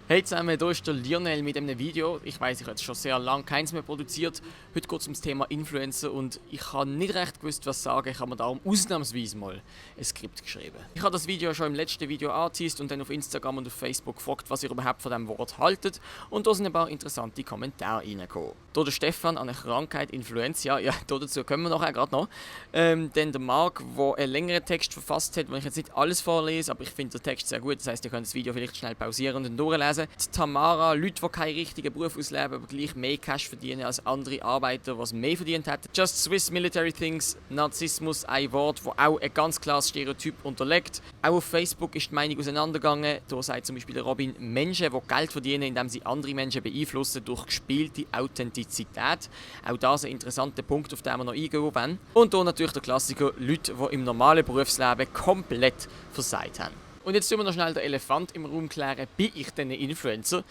Hey zusammen, hier ist der Lionel mit einem Video. Ich weiß, ich habe jetzt schon sehr lange keins mehr produziert. Heute geht es um das Thema Influencer und ich habe nicht recht gewusst, was sagen. Ich habe mir darum ausnahmsweise mal ein Skript geschrieben. Ich habe das Video schon im letzten Video angeteased und dann auf Instagram und auf Facebook gefragt, was ihr überhaupt von diesem Wort haltet. Und da sind ein paar interessante Kommentare reingekommen. Hier der Stefan an eine Krankheit Influenza. Ja, dazu kommen wir nachher gerade noch. Dann der Marc, der einen längeren Text verfasst hat, wo ich jetzt nicht alles vorlese, aber ich finde den Text sehr gut. Das heisst, ihr könnt das Video vielleicht schnell pausieren und dann durchlesen. Die Tamara, Leute, die keinen richtigen Beruf ausleben, aber gleich mehr Cash verdienen als andere Arbeiter, die mehr verdient hätten. Just Swiss Military Things, Narzissmus, ein Wort, das auch ein ganz klares Stereotyp unterlegt. Auch auf Facebook ist die Meinung auseinandergegangen. Da sagt zum Beispiel Robin, Menschen, die Geld verdienen, indem sie andere Menschen beeinflussen durch gespielte Authentizität. Auch das ein interessanter Punkt, auf den wir noch eingehen wollen. Und hier natürlich der Klassiker, Leute, die im normalen Berufsleben komplett versagt haben. Und jetzt tun wir noch schnell den Elefant im Raum klären, bin ich denn ein Influencer?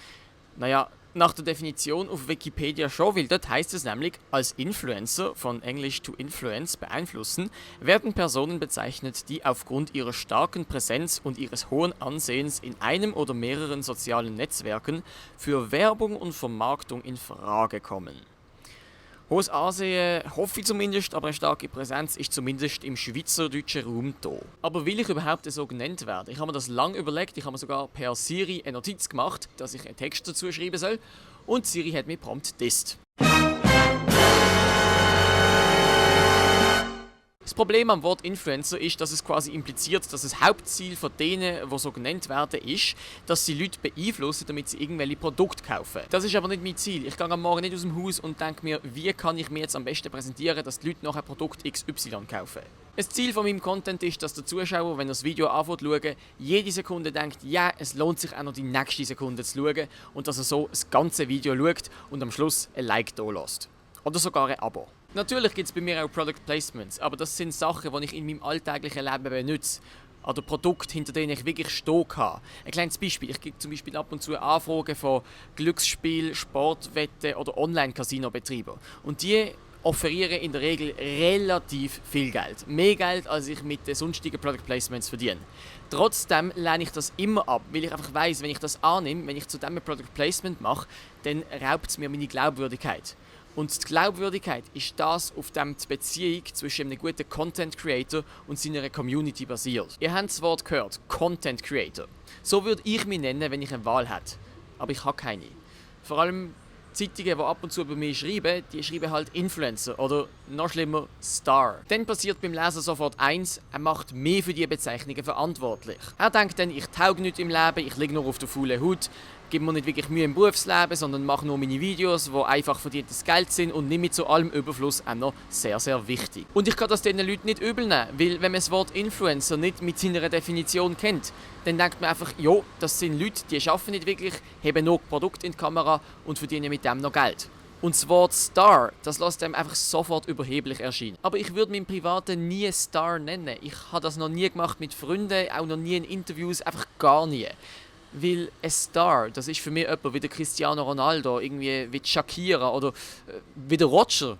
Naja, nach der Definition auf Wikipedia schon, weil dort heisst es nämlich, als Influencer, von Englisch to influence, beeinflussen, werden Personen bezeichnet, die aufgrund ihrer starken Präsenz und ihres hohen Ansehens in einem oder mehreren sozialen Netzwerken für Werbung und Vermarktung in Frage kommen. Hohes Ansehen hoffe ich zumindest, aber eine starke Präsenz ist zumindest im schweizerdeutschen Raum da. Aber will ich überhaupt so genannt werden? Ich habe mir das lange überlegt, ich habe mir sogar per Siri eine Notiz gemacht, dass ich einen Text dazu schreiben soll und Siri hat mich prompt disst. Das Problem am Wort Influencer ist, dass es quasi impliziert, dass das Hauptziel von denen, die so genannt werden, ist, dass sie Leute beeinflussen, damit sie irgendwelche Produkte kaufen. Das ist aber nicht mein Ziel. Ich gehe am Morgen nicht aus dem Haus und denke mir, wie kann ich mir jetzt am besten präsentieren, dass die Leute nachher Produkt XY kaufen. Das Ziel von meinem Content ist, dass der Zuschauer, wenn er das Video anfängt zu schauen, jede Sekunde denkt, ja, es lohnt sich auch noch die nächste Sekunde zu schauen und dass er so das ganze Video schaut und am Schluss ein Like da lässt. Oder sogar ein Abo. Natürlich gibt es bei mir auch Product Placements, aber das sind Sachen, die ich in meinem alltäglichen Leben benutze. Oder Produkte, hinter denen ich wirklich stehen kann. Ein kleines Beispiel, ich kriege zum Beispiel ab und zu Anfragen von Glücksspiel-, Sportwetten- oder Online-Casino-Betreibern. Und die offerieren in der Regel relativ viel Geld. Mehr Geld, als ich mit den sonstigen Product Placements verdiene. Trotzdem lehne ich das immer ab, weil ich einfach weiss, wenn ich das annehme, wenn ich zu dem ein Product Placement mache, dann raubt es mir meine Glaubwürdigkeit. Und die Glaubwürdigkeit ist das, auf dem die Beziehung zwischen einem guten Content Creator und seiner Community basiert. Ihr habt das Wort gehört, Content Creator. So würde ich mich nennen, wenn ich eine Wahl hätte. Aber ich habe keine. Vor allem Zeitungen, die ab und zu bei mir schreiben, die schreiben halt Influencer oder noch schlimmer Star. Dann passiert beim Leser sofort eins, er macht mehr für diese Bezeichnungen verantwortlich. Er denkt dann, ich tauge nicht im Leben, ich liege nur auf der faulen Haut, gebe mir nicht wirklich Mühe im Berufsleben, sondern mache nur meine Videos, die einfach verdientes Geld sind und nicht mit zu allem Überfluss auch noch sehr, sehr wichtig. Und ich kann das diesen Leuten nicht übel nehmen, weil wenn man das Wort Influencer nicht mit seiner Definition kennt, dann denkt man einfach, ja, das sind Leute, die arbeiten nicht wirklich, haben nur Produkte in die Kamera und verdienen mit dem noch Geld. Und das Wort Star, das lässt einem einfach sofort überheblich erscheinen. Aber ich würde meinen Privaten nie Star nennen. Ich habe das noch nie gemacht mit Freunden, auch noch nie in Interviews, einfach gar nie. Weil ein Star, das ist für mich jemand wie der Cristiano Ronaldo, irgendwie wie Shakira oder wie der Roger.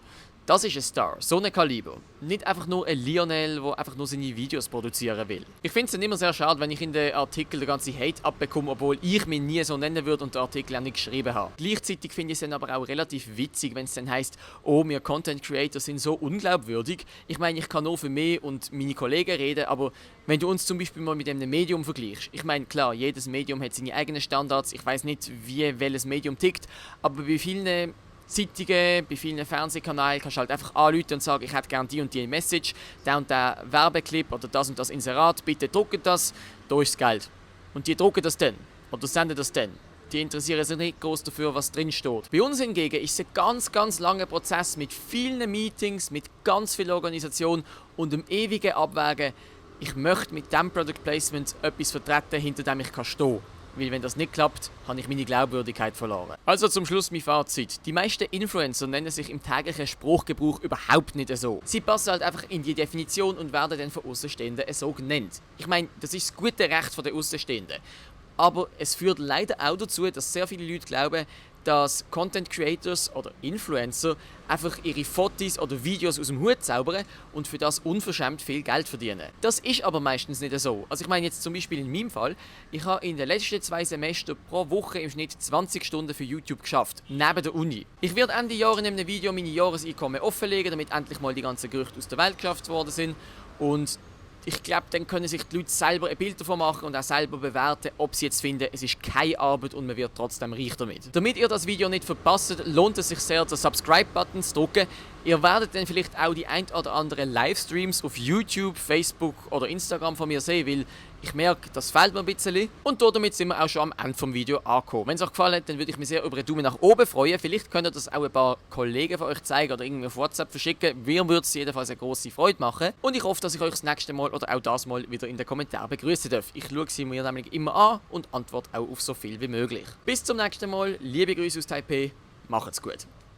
Das ist ein Star, so ein Kaliber. Nicht einfach nur ein Lionel, der einfach nur seine Videos produzieren will. Ich finde es dann immer sehr schade, wenn ich in den Artikeln den ganzen Hate abbekomme, obwohl ich mich nie so nennen würde und den Artikel auch nicht geschrieben habe. Gleichzeitig finde ich es dann aber auch relativ witzig, wenn es dann heisst, oh, wir Content Creators sind so unglaubwürdig. Ich meine, ich kann nur für mich und meine Kollegen reden, aber wenn du uns zum Beispiel mal mit einem Medium vergleichst, ich meine, klar, jedes Medium hat seine eigenen Standards, ich weiß nicht, wie welches Medium tickt, aber bei vielen Zeitungen, bei vielen Fernsehkanälen kannst du halt einfach anrufen und sagen, ich hätte gerne die und die Message, der und der Werbeclip oder das und das Inserat, bitte drucken das, da ist das Geld. Und die drucken das dann oder senden das dann. Die interessieren sich nicht groß dafür, was drin steht. Bei uns hingegen ist es ein ganz, ganz langer Prozess mit vielen Meetings, mit ganz viel Organisation und einem ewigen Abwägen. Ich möchte mit diesem Product Placement etwas vertreten, hinter dem ich stehen kann. Weil wenn das nicht klappt, habe ich meine Glaubwürdigkeit verloren. Also zum Schluss mein Fazit. Die meisten Influencer nennen sich im täglichen Sprachgebrauch überhaupt nicht so. Sie passen halt einfach in die Definition und werden dann von Außenstehenden so genannt. Ich meine, das ist das gute Recht der Außenstehenden. Aber es führt leider auch dazu, dass sehr viele Leute glauben, dass Content Creators oder Influencer einfach ihre Fotos oder Videos aus dem Hut zaubern und für das unverschämt viel Geld verdienen. Das ist aber meistens nicht so. Also ich meine jetzt zum Beispiel in meinem Fall, ich habe in den letzten 2 Semestern pro Woche im Schnitt 20 Stunden für YouTube geschafft, neben der Uni. Ich werde Ende Jahr in einem Video meine Jahreseinkommen offenlegen, damit endlich mal die ganzen Gerüchte aus der Welt geschafft worden sind. Und ich glaube, dann können sich die Leute selber ein Bild davon machen und auch selber bewerten, ob sie jetzt finden, es ist keine Arbeit und man wird trotzdem reich damit. Damit ihr das Video nicht verpasst, lohnt es sich sehr, den Subscribe-Button zu drücken. Ihr werdet dann vielleicht auch die ein oder anderen Livestreams auf YouTube, Facebook oder Instagram von mir sehen, weil ich merke, das fehlt mir ein bisschen. Und damit sind wir auch schon am Ende des Videos angekommen. Wenn es euch gefallen hat, dann würde ich mich sehr über einen Daumen nach oben freuen. Vielleicht könnt ihr das auch ein paar Kollegen von euch zeigen oder irgendwie auf WhatsApp verschicken. Mir würde es jedenfalls eine grosse Freude machen. Und ich hoffe, dass ich euch das nächste Mal oder auch das Mal wieder in den Kommentaren begrüßen darf. Ich schaue sie mir nämlich immer an und antworte auch auf so viel wie möglich. Bis zum nächsten Mal. Liebe Grüße aus Taipei. Macht's gut.